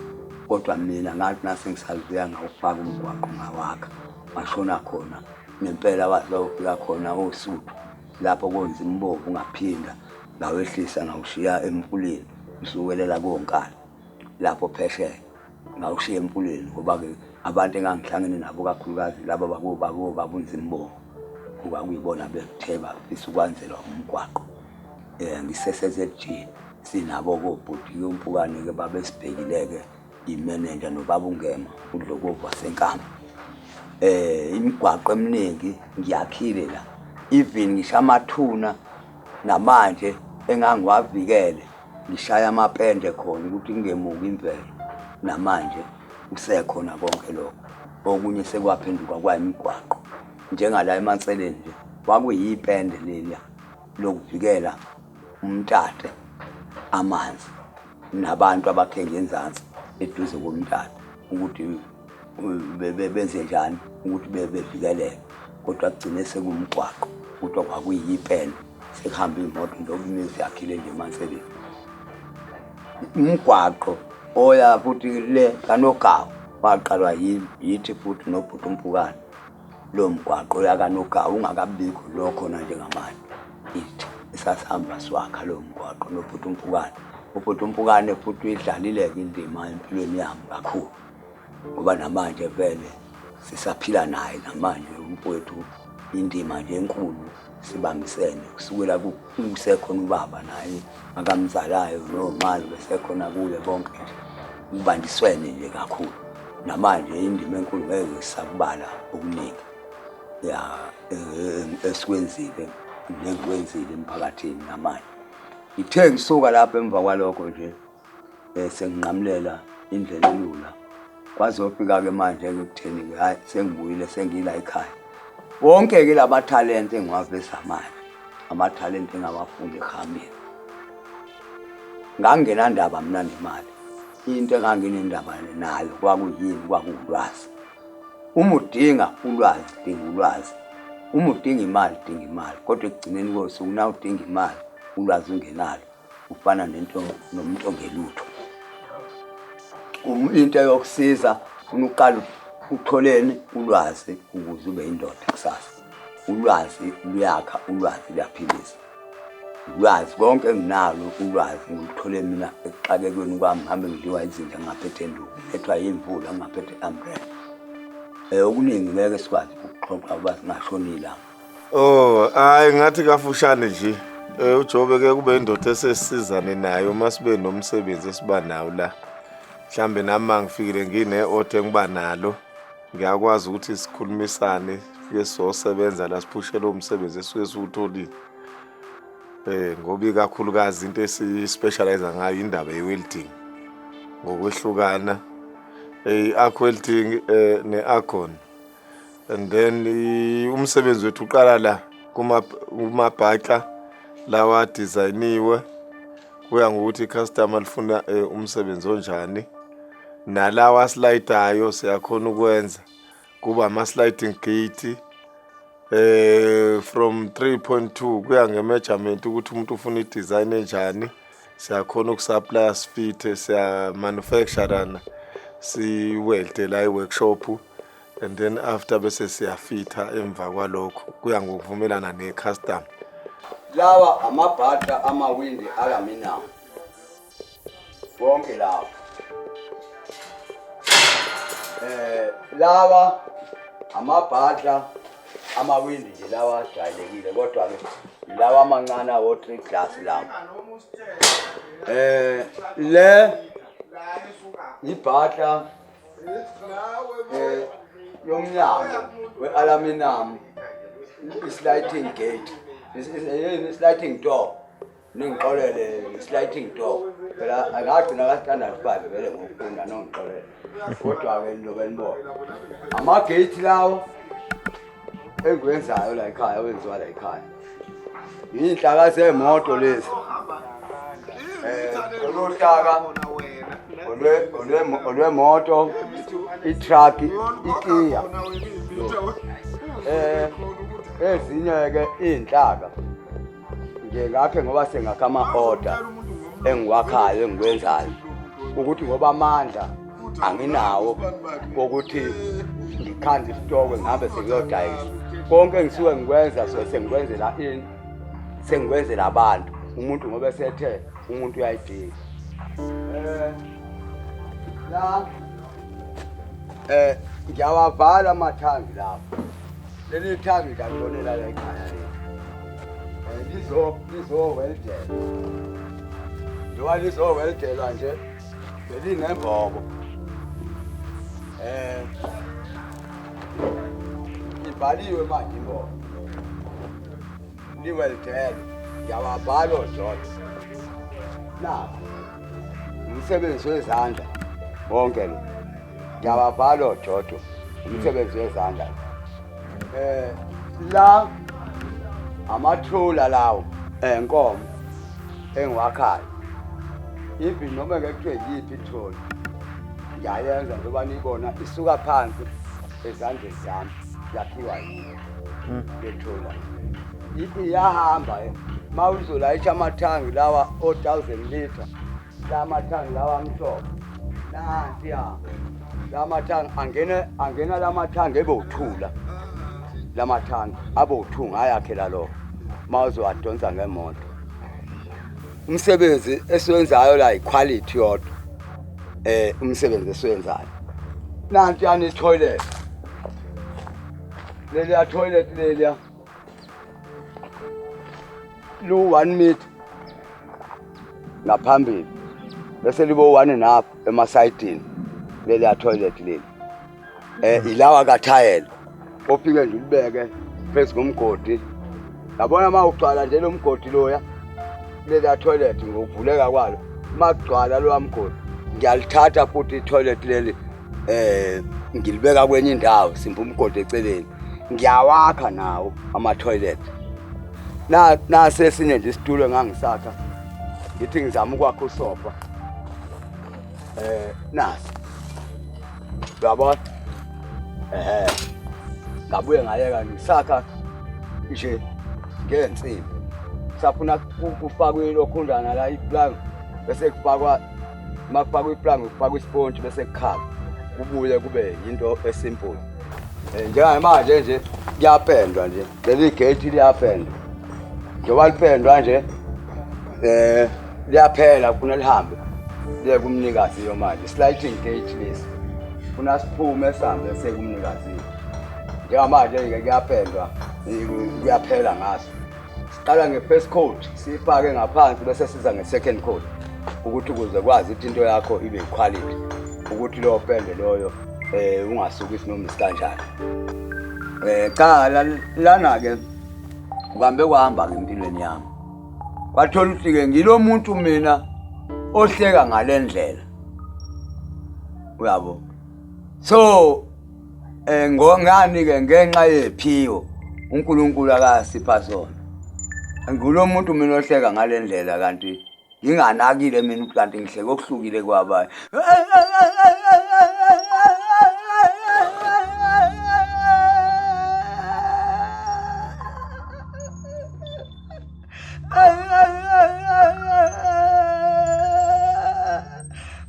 kodwa mina ngathi nase ngisalubuya ngawufaka umgwaqo ngawakha ngashona khona nempela waze wayofika khona oSuthu lapho konzimbovu ngaphinda ngawehlisa ngawushiya emfuleni usuwelela konkala lapho phesheya ngawushiya emfuleni ngoba-ke abantu engangihlangene nabo kakhulukazi laba bakobabunzimbovu kuba kuyibona bethe bafisa ukwanzelwa umgwaqo um ngisese-ZG sinabo kobhuti-ke umpukane-ke babesibhekile-ke imenenja nobaba uNgema uDlokovu waseNkamba. Imigwaqo eminingi ngiyakhile la, even ngisho amathuna namanje engangiwavikele ngishaya amapende khona ukuthi kungemuki imvelo, namanje kusekhona konke lokho. Okunye sekwaphenduka kwayimigwaqo njengala eManseleni nje kwakuyipende leliya lokuvikela umtate amanzi. Nabantu abakhe ngenzansi eduze komntana ukuthi benze njani ukuthi bevikeleke kodwa kugcine sekuwumgwaqo kodwa kwakuyipende sekuhamba iy'moto njengoba imizi yakhile nje emanseleni umgwaqo oya futhi le kanogawu waqalwa yithi futhi nobhuti umpukane Lo mgwaqo oya kaNogawu ungakabikho lo khona njengamanje. Ithi esasihamba siwakha lowo mgwaqo nobhuti uMpukane. Ubhuti uMpukane futhi uyidlalile-ke indima empilweni yami kakhulu ngoba namanje vele sisaphila naye namanje umfowethu indima nje enkulu sibambisene kusukela kusekhona ubaba naye akamzalayo nomali besekhona kuye bonke nje kubanjiswene nje kakhulu namanje indima enkulu ngeke sisakubala okuningi ya esikwenzile nengikwenzile emphakathini namanje ngithe ngisuka lapho emva kwalokho nje senginqamulela indlela elula kwazofika-ke manje-ke ekutheni-ke hhayi sengibuyile sengila ekhaya wonke-ke la mathalente engiwaveza manje amathalente engawafunda ehameni ngangingenandaba mina nemali into enganginendaba nayo kwakuyini kwakuwulwazi uma udinga ulwazi dinga ulwazi uma udinga imali dinga imali kodwa ekugcineni kosuku na udinga imali ulwazi ungenalo ufana nento nomuntu ongelutho into eyokusiza funa uqala utholeni ulwazi ukuze ube indoda kusasa ulwazi luyakha ulwazi luyaphilisa ulwazi konke enginalo ulwazi nguluthole mina ekuxakekweni kwami ngihambe ngidliwa izinja ngingaphethe nduku ngilethwa yimvula ngingaphethe umbrella um okuningi ngeke sikwazi ukuxoxa uba singashonile Oh, hayi ngathi kafushane nje. Eh uJobe ke kube indoda esesizane nayo uma sibe nomsebenzi esiba nawo la. Mhlambe nami mangifikile ngine order engiba nalo. Ngiyakwazi ukuthi sikhulumisane sifike sizosebenza la siphushele umsebenzi esuke siwutholile. Eh ngoba ikakhulukazi into esi-specialize ngayo indaba ye-welding ngokwehlukana i-arc welding ne-argon and then umsebenzi wethu uqala la kumabhaxa lawa adizayiniwe kuya ngokuthi i-customer lifuna umsebenzi onjani nalawa aslaydayo siyakhona ukwenza kuba ama-sliding gate from 3.2 kuya nge-measurement ukuthi umuntu ufuna i-design enjani siyakhona uku-supply sifithe siya-manufacture siwelde la e-workshop and then after bese siyafitha emva kwalokho kuya ngokuvumelana ne-customer. Lawa amabhata amawindi aluminium wonke lawa lawa amabhadla amawindi nje lawa ajwayelekile kodwa ke lawa amancane awo 3 glass lawa le ibhadla yomnyango we-aluminium i-sliding gate. Yini sliding door. Ningixolele sliding door. Phela akagcina ka standard 5 vele ngokufunda nongixolele. Kodwa ke nilobe nibona. Ama gate lawo engiwenzayo la ekhaya wenziwa la ekhaya. Iy'nhlaka zemoto lezi. Lolu hlaka olwemoto, i-truck, ikiya. Ezinye-ke iy'nhlaka nje ngakhe ngoba sengakha ama-order engiwakhayo engikwenzayo ukuthi ngoba amandla anginawo wokuthi ngikhande isitokwe ngihambe sengiyodayisa konke engisuke ngikwenza so sengikwenzela ini, sengikwenzela abantu umuntu ngoba esethe umuntu uyayidinga. La ngiyawavala amathangi lapho, leli thangi ngiyalibonela la ekhaya leli. Lizoweldela njengoba lizoweldelwa nje belinembobo, ibhaliwe manje imbobo, liweldelwe, ngiyawabhala ojojo nakho umsebenzi wezandla wonke lo, ngiyawabhala ojojo umsebenzi wezandla. La amathula lawo enkomo engiwakhayo, even noma ngeke kuthiwe yiphi itholi ngiyayenza njengoba niyibona isuka phansi ezandleni zami, yakhiwa yini lethula, iyahamba ma uzolayisha amathangi lawa o-1000 litre, la mathangi lawa amhlophe nansiya, la mathangi angena angena, la mathangi ebewuthula, la mathangi abe ngayakhela lokho ma uzowadonsa ngemoto. Umsebenzi esiwenzayo la iquality yodwa, umsebenzi esiwenzayo. Nanti yani toilet leliya, toilet leliya lu 1 meter ngaphambili bese libo 1.5 emasayidini leliya toilet leli. Ilawa kathayela ofike nje ulibeke phezu komgodi, yabona uma ugcwala nje lo mgodi loya, leliya toilet ngokuvuleka kwalo, uma kugcwala loya mgodi ngiyalithatha futhi i-toilet leli, ngilibeka kwenye indawo, simba umgodi eceleni. Ngiyawakha nawo ama-toilet. Na nasesinye nje isitulo engangisakha, ngithi ngizama ukwakha usofa, nasi, uyabona, ngabuye ngayeka ngisakha nje ngensimbi, safuna kufakwe ilokhundana la iplank, bese kufakwa, uma kufakwa iplank kufakwa ispontshi bese kukhala kubuye kube yinto esimple. Njengamanje nje kuyapendwa nje leli gate, liyapendwa njengoba lipendwa nje, liyaphela, kufuna lihambe liye kumnikazi yo manje. Sliding gate lesi funa siphume sihambe sekumnikazi. Njengamanje-ke kuyapendwa, kuyaphela ngaso. Siqala nge-first coat siyifake ngaphansi bese siza nge-second coat ukuthi ukuze kwazi ukuthi into yakho ibe quality, ukuthi lowo pende loyo ungasuki isinoma isikanjani. Cha, lana-ke kuhambe kwahamba-ke empilweni yami, kwathola ukuthi-ke ngilo muntu mina ohleka ngale ndlela, uyabo. So ngani-ke ngenxa yephiwo uNkulunkulu akasipha sona, ngulo muntu mina ohleka ngale ndlela kanti nginganakile mina ukuthi kanti ngihleke okuhlukile kwabanye.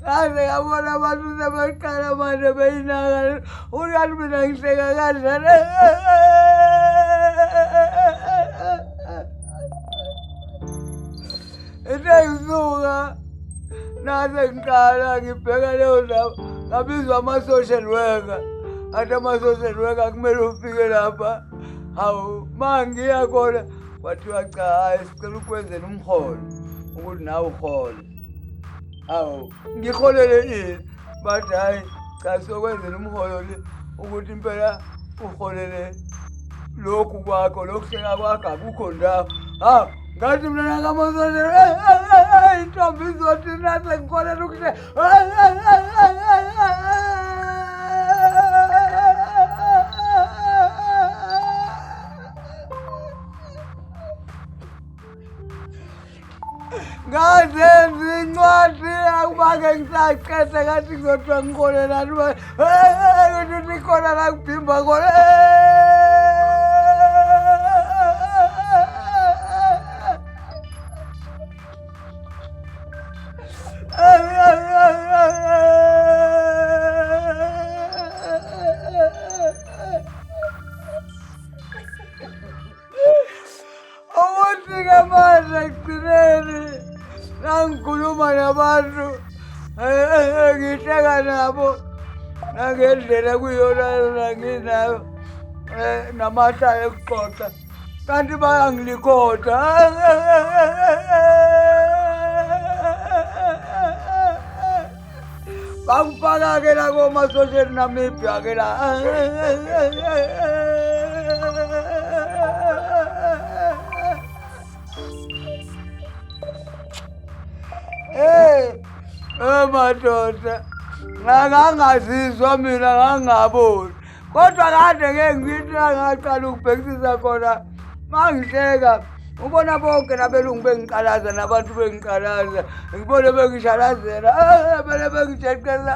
Ngaze ngabona abantu sebeqala manje beyinaka ukanti mina ngihleka kanjani. Into engisuka nase ngiqala ngibheka leyo ndaba, ngabizwa ama-social worker, athi ama-social worker kumele ufike lapha. Hawu, ma ngiya khona kwathiwa cha, hayi, sicela ukwenzela umholo ukuthi nawe uhole. Hawu, ngiholele ini? Bathi hhayi cha, siyokwenzela umholo le ukuthi impela uholele. Lokhu kwakho lokuhleka kwakho akukho ndawo. Ha, ngathi mina nakamasonde intombi izothi nase ngikholela ukuhleka. Ngazenza incwadi akubake ngisaqeda ngathi ngizothiwa ngikholelani uba ukuthi ikhona la kubhimba khona. Ukuthi-ke manje ekugcineni nangikhuluma nabantu ngihleka nabo nangendlela kuyona yona nginayo namahlaya ekuxoxa kanti bayangilikhotha. Bangifaka-ke la koma-social Namibia-ke la. Hey, eh madoda, ngangangazizwa mina ngangaboni. Kodwa kade ngeke ngithi ngaqala ukubhekisisa khona mangihleka ubona bonke nabelungu bengiqalaza nabantu bengiqalaza ngibone bengishalazela bele bengijeqela.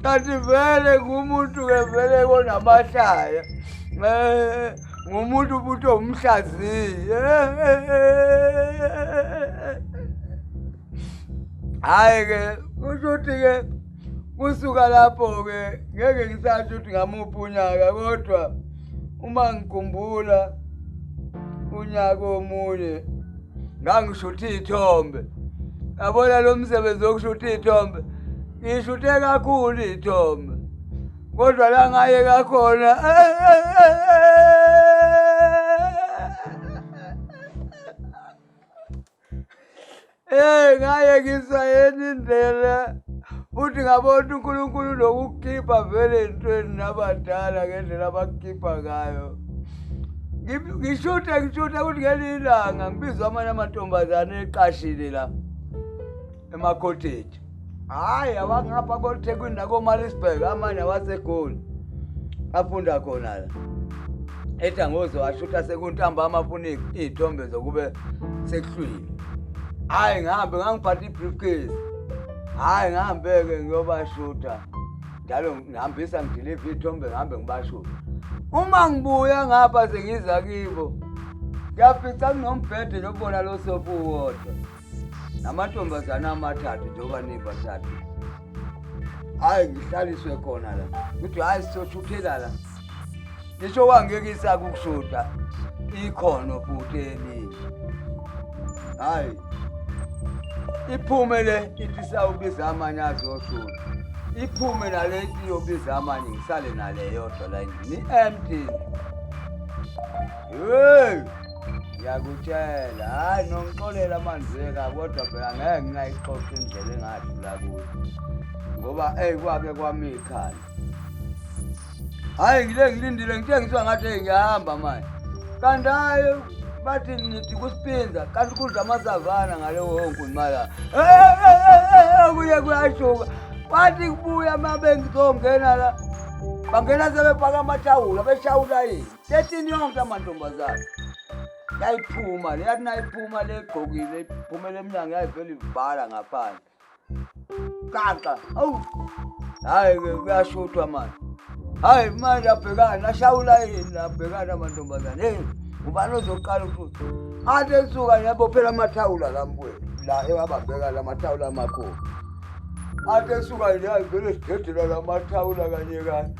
Kanti vele ngumuntu-ke vele konamahlaya um ngumuntu futhi owumhlaziyi. Hhayi-ke kusho ukuthi-ke kusuka lapho-ke ngeke ngisasho ukuthi ngamuphi unyaka kodwa uma ngikhumbula unyaka omunye ngangishutha iy'thombe. Yabona lo msebenzi wokushutha iy'thombe, ngishuthe kakhulu iy'thombe kodwa la ngayeka khona Eh ngayekiswa yena indlela futhi ngabona uNkulunkulu nokukhipha vele entweni nabadala ngendlela abakukhipha ngayo. Ngishuthe ngishuthe ukuthi ngelinye ilanga ngibizwa amanye amantombazane eqashile la emakhotheji. Hhayi awangapha koThekwini nakoMaritzburg amanye awaseGoli afunda khona la. Ethi angozowashutha sekuntambama afuna iy'thombe zokube sekuhlwile. Hhayi ngihambe ngangiphatha i-briefcase. Hhayi ngihambe-ke ngiyobashutha. Njalo ngihambisa ngidiliva iy'thombe ngihambe ngibashutha. Uma ngibuya ngapha sengiza kibo, ngiyafica kunombhede nokubona lo sofa uwodwa. Namantombazane amathathu njengoba nibathathu. Hhayi ngihlaliswe khona la. Kuthi hhayi sisoshuthela la. Ngisho wangekisa ukushutha ikhono futhi elinye. Hhayi iphume le ithi sawubiza amanye azoshutha. Iphume nale iyobiza amanye ngisale nale yodwa la endlini i-empty. Hey! Ngiyakutshela, hhayi nongixolela manzeka kodwa phela ngeke ngingayixoxa indlela engadlula kuyo. Ngoba eyi kwake kwami ikhanda. Hhayi ngile ngilindile ngithe ngizwa ngathi eyi ngiyahamba manje. Kanti hhayi bathi nithi kusipinza kanti kudla amasavana ngaleyo nkulumala. Kuye kuyashuka. Bathi kubuya uma bengizongena la. Bangena sebefaka amathawula beshawula yini. 13 yonke amantombazane. Yayiphuma le yathi nayiphuma le egqokile iphumela emnyango yayivele ivala ngaphandle. Qaqa. Awu. Hayi ke kuyashuthwa manje. Hayi manje abhekana ashawula yini abhekana amantombazane. Hey, ubani ozoqala ukushutha? Athi esuka yabo phela amathawula la mfowethu. La ewabambeka la mathawula amakhulu. Athi esuka nje ayivele sidedela la mathawula kanye kanye.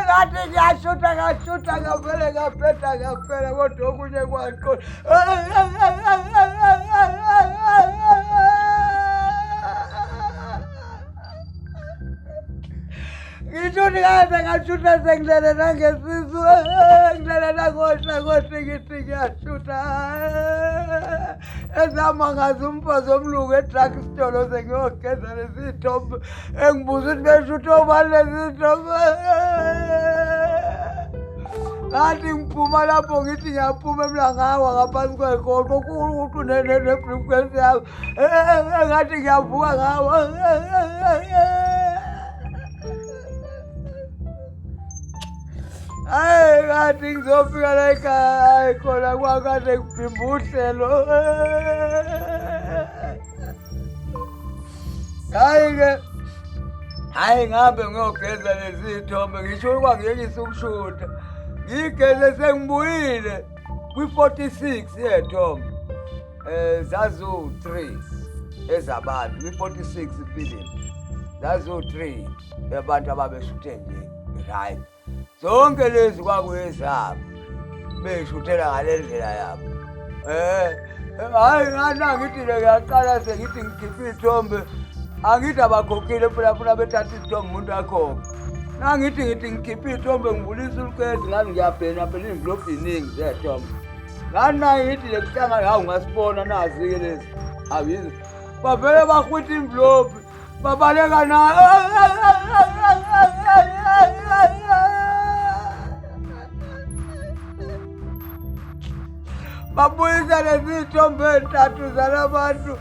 Ngathi ngiyashutha ngashutha ngavele ngaphetha ngaphela kodwa okunye kwaqola. Ngisho ukuthi ngaze ngashutha sengilele nangesisu, ngilele nangohlangothi ngithi ngiyashutha. Ezamangaza umfazi omlungu e-drug store sengiyogeza lezi iy'thombe engibuza ukuthi beshutha obani lezi iy'thombe. Ngathi ngiphuma lapho ngithi ngiyaphuma emlangawa ngaphansi kwegoqo kukuthi ne-briefcase yami. Engathi ngiyavuka ngawo. Hayi ngathi ngizofika la ekhaya hayi khona kwakade kubhimba uhlelo. Hayi ke hayi ngihambe ngiyogeza lezi iy'thombe ngisho kwangiyekisa ukushutha. Ngigeze sengibuyile kwi-46 yethombe. Zaziwu-3 ezabantu kwi-46 film. Zaziwu-3 abantu ababeshuthe nje right. Zonke lezi kwakuyezabo beshuthela ngale ndlela yabo. Hhayi ngathi angithi le ngiyaqala sengithi ngikhiphe iy'thombe angithi abakhokhile phela funa bethatha isithombe umuntu akhokhe. Nangithi ngithi ngikhiphe iy'thombe ngivulisa ulukezi ngani ngiyabhena phela iy'mvilobhu iningi zey'thombe. Ngani naye ngithi le kuhlangana hawu ngasibona nazi-ke lezi. Ayizi. Bavele bahwitha imvilophi babaleka nayo. Babuyisa lezi iy'thombe ey'ntathu zalabantu.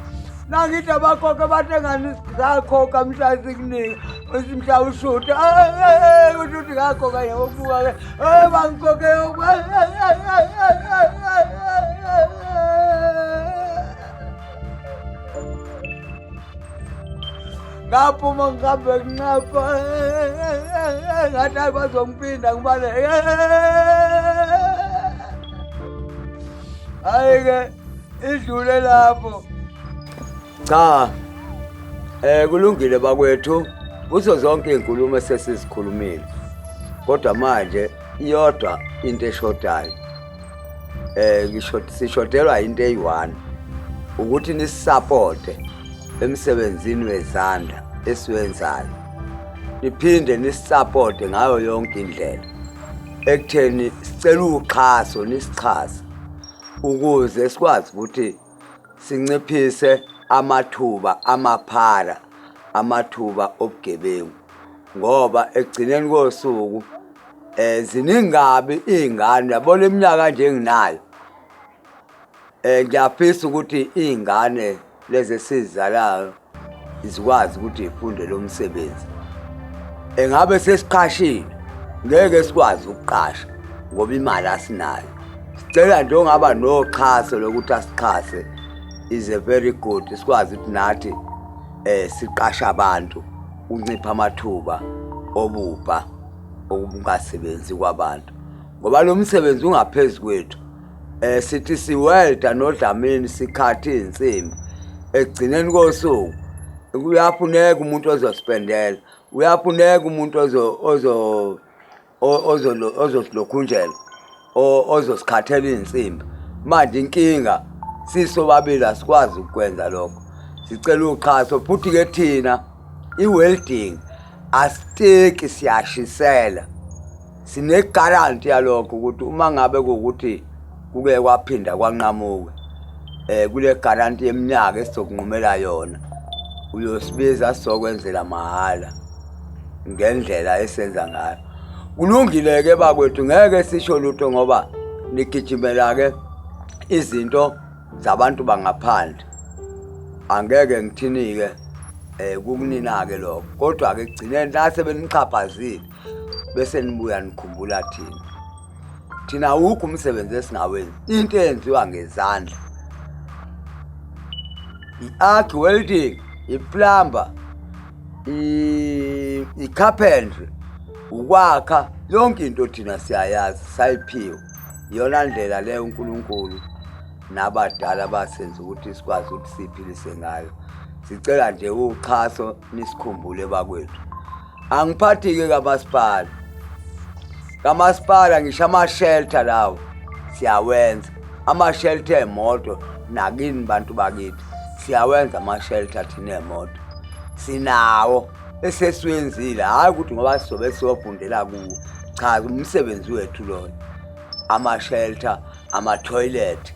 Nangithi abakhokhe bathengani sakhokha mhla sikunika mhla ushutha. Kusho ukuthi ngakhokha ngiyobuka-ke. Bangikhokhe ngaphuma ngihambe nginqapha ngathi hayi bazongiphinda ngibaleke. Hhayi-ke idlule lapho. Cha, kulungile bakwethu kuzo zonke iy'nkulumo esesizikhulumile kodwa manje iyodwa into eshodayo. Ngisho sishodelwa into eyi-one ukuthi nisisapote emsebenzini wezandla esiwenzayo, niphinde nisisapote ngayo yonke indlela ekutheni sicela uxhaso nisixhase ukuze sikwazi ukuthi sinciphise amathuba amaphara amathuba obugebengu ngoba ekugcineni kosuku ziningi kabi iy'ngane yabona iminyaka nje enginayo ngiyafisa ukuthi iy'ngane lezi esizizalayo zikwazi ukuthi zifunde lo msebenzi. Engabe sesiqashile ngeke sikwazi ukuqasha ngoba imali asinayo. Sicela nje ongaba noxhaso lokuthi asixhase is a very good sikwazi ukuthi nathi siqashe abantu uncipha amathuba obubha okungasebenzi kwabantu ngoba lo msebenzi ungaphezu kwethu. Sithi siwelda noDlamini sikhathi iy'nsimbi ekugcineni kosuku kuyafuneka umuntu ozosipendela, uyafuneka umuntu ozosilokhunjela ozosikhathela iy'nsimbi. Manje inkinga sisobabili asikwazi ukukwenza lokho. Sicela uxhaso futhi-ke thina i-welding asiteki siyashisela. Sinegaranti yalokho ukuthi uma ngabe kuwukuthi kuke kwaphinda kwanqamuka kule garanti yeminyaka esizokunqumela yona uyosibiza sizokwenzela mahhala ngendlela esenza ngayo. Kulungile-ke bakwethu ngeke sisho lutho ngoba nigijimela-ke izinto zabantu bangaphandle. Angeke ngithini-ke kukunina-ke lokho kodwa-ke ekugcineni la sebenichaphazile bese nibuya nikhumbula thina. Thina awukho umsebenzi esingawenzi, into eyenziwa ngezandla i-arc welding, i-plumber, i-carpentry, ukwakha, yonke into thina siyayazi sayiphiwe. Iyona ndlela leyo uNkulunkulu nabadala basenza ukuthi sikwazi ukuthi siphilise ngayo. Sicela nje uxhaso nisikhumbule bakwethu. Angiphathi-ke kamasipala. Kamasipala ngisho ama-shelter lawo siyawenza. Ama-shelter ey'moto nakini bantu bakithi siyawenza ama-shelter thina ey'moto. Sinawo. Esesiwenzile hhayi ukuthi ngoba sizobe siyofundela kuwo, cha, umsebenzi wethu loyo. Ama-shelter, ama-toilet,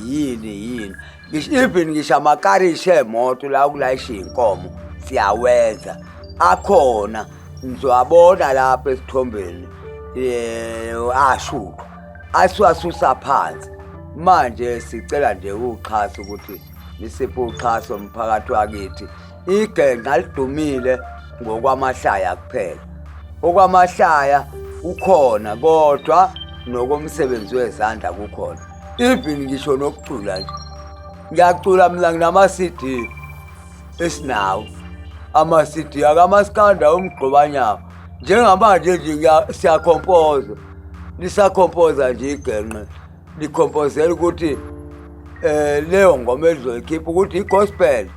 yini yini, ngisho even ngisho amakarishi emoto la kulayisha iy'nkomo siyawenza, akhona, nizowabona lapha esithombeni, ashuthwa asiwasusa phansi. Manje sicela nje uxhaso ukuthi nisiphe uxhaso mphakathi wakithi. Igenqa lidumile ngokwamahlaya kuphela, okwamahlaya kukhona kodwa nokomsebenzi wezandla kukhona, even ngisho nokucula nje ngiyacula mina, nginama-CD esinawo, ama-CD akamaskanda umgqobanyama. Njengamanje nje siyakhompoza, lisakhompoza nje igenqe, likhompozela ukuthi leyo ngoma elizoyikhipha ukuthi i-gospel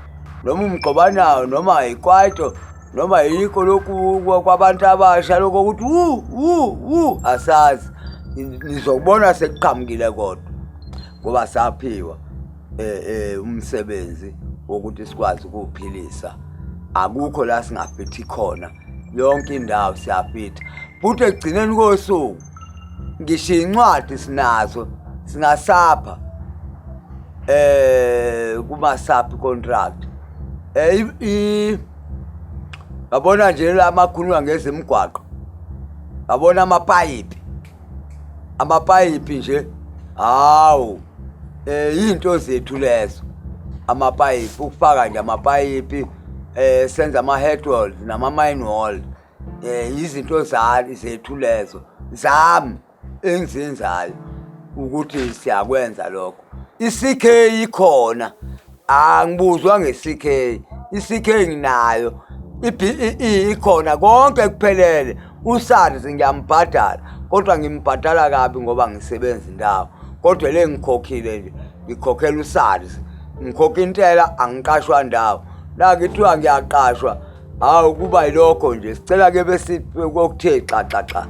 noma umgqobanayo noma ikwaito noma yikho lokhu kwabantu abasha lokho ukuthi wu wu wu, asazi, nizokubona sekuqhamukile kodwa ngoba saphiwa umsebenzi wokuthi sikwazi ukuwuphilisa. Akukho la singafithi khona, yonke indawo siyafitha, futhi ekugcineni kosuku ngisho incwadi sinazo, singasapha kuma sub contract. Yabona nje la makhulunywa ngezemigwaqo, yabona amapayipi, amapayipi nje, hawu, into zethu lezo, amapayipi, ukufaka nje amapayipi, senza ama-head walls nama-mine wall, izinto zethu lezo zami engizenzayo ukuthi siyakwenza lokho. I-CK ikhona, angibuzwa nge-CK, i-CK nginayo, i-BEE ikhona, konke kuphelele. USARS ngiyambhadala, kodwa ngimbhadala kabi ngoba ngisebenza indawo, kodwa le ngikhokhile nje, ngikhokhela uSARS, ngikhokha intela, angiqashwa ndawo. La kuthiwa ngiyaqashwa, hawu, kuba yilokho nje. Sicela ke besiphe kokuthe xa xa xa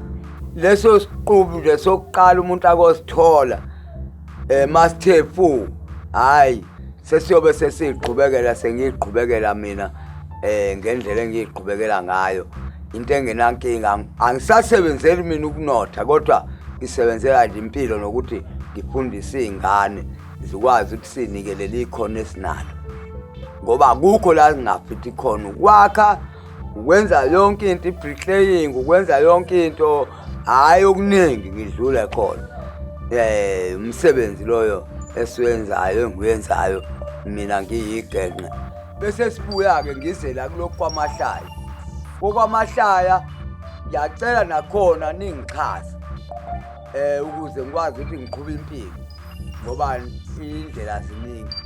leso siqubu nje sokuqala umuntu akosithola masithe fu, hayi, sesiyobe sesiqhubekela, sengiqhubekela mina ngendlela engiqhubekela ngayo, into engenankinga. Angisasebenzeli mina ukunotha, kodwa ngisebenzela nje impilo nokuthi ngifundise iy'ngane zikwazi ukuthi sinikelele ikhono esinalo, ngoba akukho la singafithi khona, ukwakha, ukwenza yonke into, i-bricklaying, ukwenza yonke into, hhayi okuningi ngidlule khona. Umsebenzi loyo esiwenzayo, engiwenzayo mina ngiyigenqe. Bese sibuya-ke ngize la kulokhu kwamahlaya, kokwamahlaya ngiyacela nakhona ningixhase ukuze ngikwazi ukuthi ngiqhube impilo, ngoba indlela ziningi.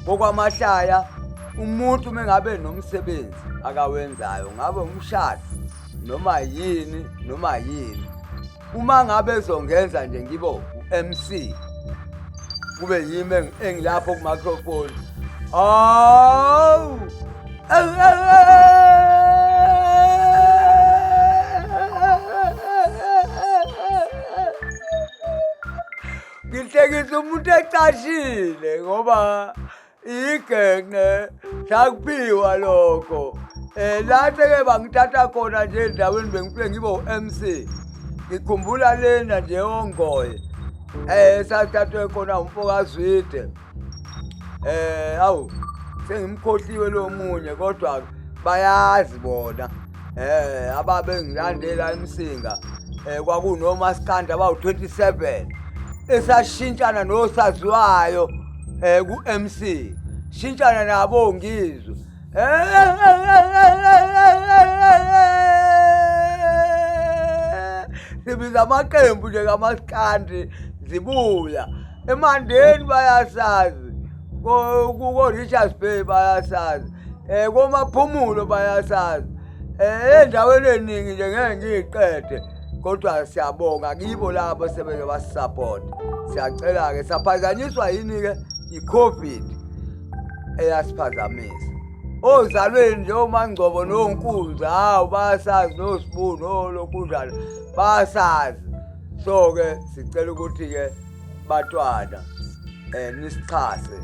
Kokwamahlaya umuntu mengabe nomsebenzi akawenzayo, ngabe umshado noma yini noma yini, uma ngabe ezongenza nje ngibe u-MC, kube yimi engilapho ku-microphone, awu. Ngihlekisa umuntu ecashile ngoba igenqe sakuphiwa lokho. La seke bangithatha khona nje endaweni bengifike ngibe u-MC. Ngikhumbula lena nje ongoye. Sathathwe khona umfokaZwide. Awu, sengimkhohliwe lo munye, kodwa bayazi bona. Ababe ngilandela eMsinga, kwakunomaskandi abawu-27 esashintshana nosaziwayo ku-MC, shintshana nabo ngizwe. Sibiza amaqembu nje kamaskandi zibuya eMandeni, bayasazi ko-Richards Bay, bayasazi koMaphumulo, bayasazi endaweni eningi nje, ngeke ngiyiqede, kodwa siyabonga kibo labo sebeke basisupport. Siyacela-ke, saphazanyiswa yini-ke? I-COVID eyasiphazamisa. Ozalweni nje oMangcobo noNkunzi, hawu, bayasazi, noSibu nolokhunjalo bayasazi. So-ke sicela ukuthi-ke batwana nisixhase,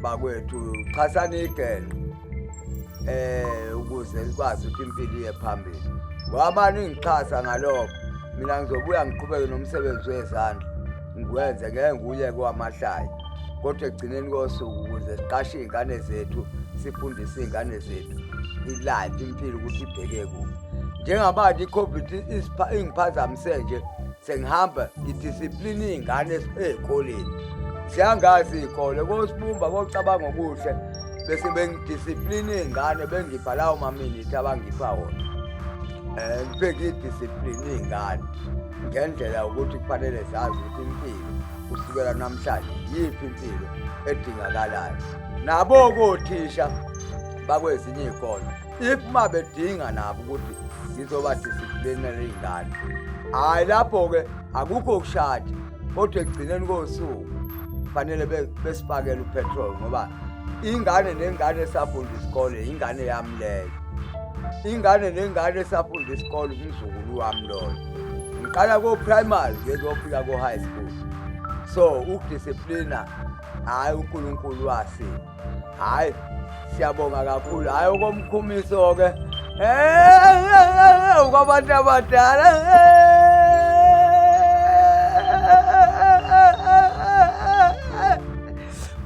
bakwethu, xhasani igenqe. Ukuze likwazi ukuthi impilo iye phambili. Ngoba ningixhasa ngalokho, mina ngizobuya ngiqhubeke nomsebenzi wezandla ngiwenze, ngeke nguye kwamahlaya, kodwa ekugcineni kosuku ukuze siqashe iy'ngane zethu, sifundise iy'ngane zethu i-life, impilo ukuthi ibheke kuphi. Njengamanje i-COVID ingiphazamise nje, sengihamba ngidisipline iy'ngane ey'koleni, ziyangazi iy'kole kosibumba kocabanga okuhle, bese bengidisipline iy'ngane, bengipha lawo maminithi abangipha wona. Ngifike ngiyidisipline iy'ngane ngendlela yokuthi kufanele zazi ukuthi impilo kusukela namhlanje yiphi impilo edingakalayo. Nabo kothisha bakwezinye iy'kole, if uma bedinga nabo ukuthi ngizoba disiplinela iy'ngane, hhayi lapho-ke akukho kushada, kodwa ekugcineni kosuku fanele besifakele upetrol, ngoba ingane nengane esafunda isikole ingane yami leyo, ingane nengane esafunda isikole umzukulu wami loyo. Ngiqala ko-primary ngiye kuyofika ko-high school. So ukudisiplina, hhayi, uNkulunkulu wasi, hhayi, siyabonga kakhulu. Hhayi, okomkhumiso-ke kwabantu abadala.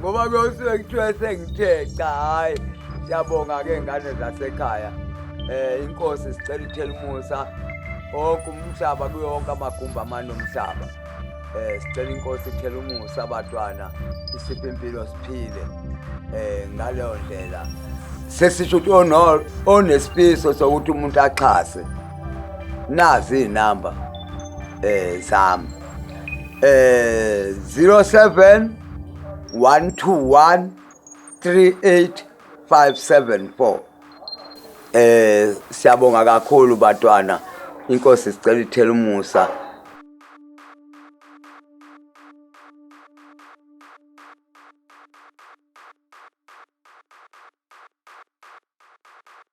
Ngoba kuyosuke kuthiwe sengithe cha. Hhayi, siyabonga-ke ngane zasekhaya. Inkosi sicela ithele umusa wonke umhlaba, kuyo wonke amagumbi amane omhlaba. Sicela inkosi ithele umusa abantwana, isiphe impilo, siphile. Ngaleyo ndlela sesisho ukuthi ono onesifiso sokuthi umuntu axhase, nazi inamba zami, 07 121 38574. Siyabonga kakhulu bantwana, inkosi sicela ithele umusa.